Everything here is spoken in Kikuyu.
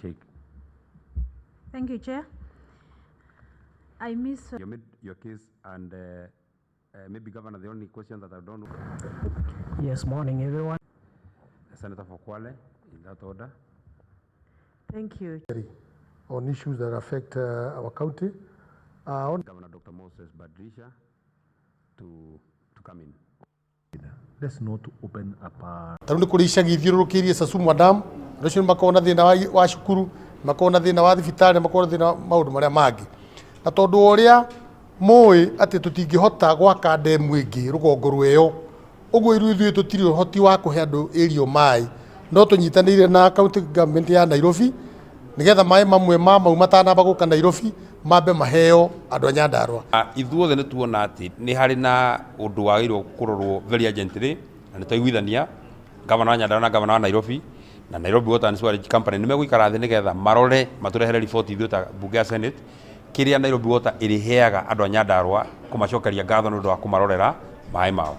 Sheikh. Thank you, Chair. I miss You made your case, and maybe, Governor, the only question that I don't know. Yes, morning, everyone. Senator for Kwale, in that order. Thank you. On issues that affect our county. On Governor Dr. Moses Badilisha to come in. Let's not open up a Ta rĩu nĩ kũrĩ icagi ithiũrũrũkĩirie Sasumwa Dam. Andũ acio nĩ makoragwo na thĩna wa cukuru, makoragwo na thĩna wa thibitarĩ, makoragwo na thĩna wa maũndũ marĩa mangĩ. Na tondũ wa ũrĩa mũĩ atĩ tũtingĩhota gwaka ndemu ĩngĩ rũgongo rweyo, ũguo ithuĩ tũtirĩ ũhoti wa kũhe andũ ĩrio maĩ, no tũnyitanĩire na county government ya Nairobi nĩgetha maĩ mamwe ma mau matanamba gũka Nairobi mambe maheo andũ a Nyandarua. Ithuothe nĩ tuona atĩ nĩ harĩ na ũndũ wagĩrĩirwo kũrorwo very urgently, na nĩ twaiguithania gavana wa Nyandarua na gavana wa Nairobi na Nairobi Water and Sewerage Company nĩ megũikara thĩ nĩgetha marore matũrehere riboti ithuĩ ta bunge ya Senate kĩrĩa Nairobi Water ĩrĩheaga andũ a Nyandarua kũmacokeria ngatho nĩ ũndũ wa kũmarorera maĩ mao.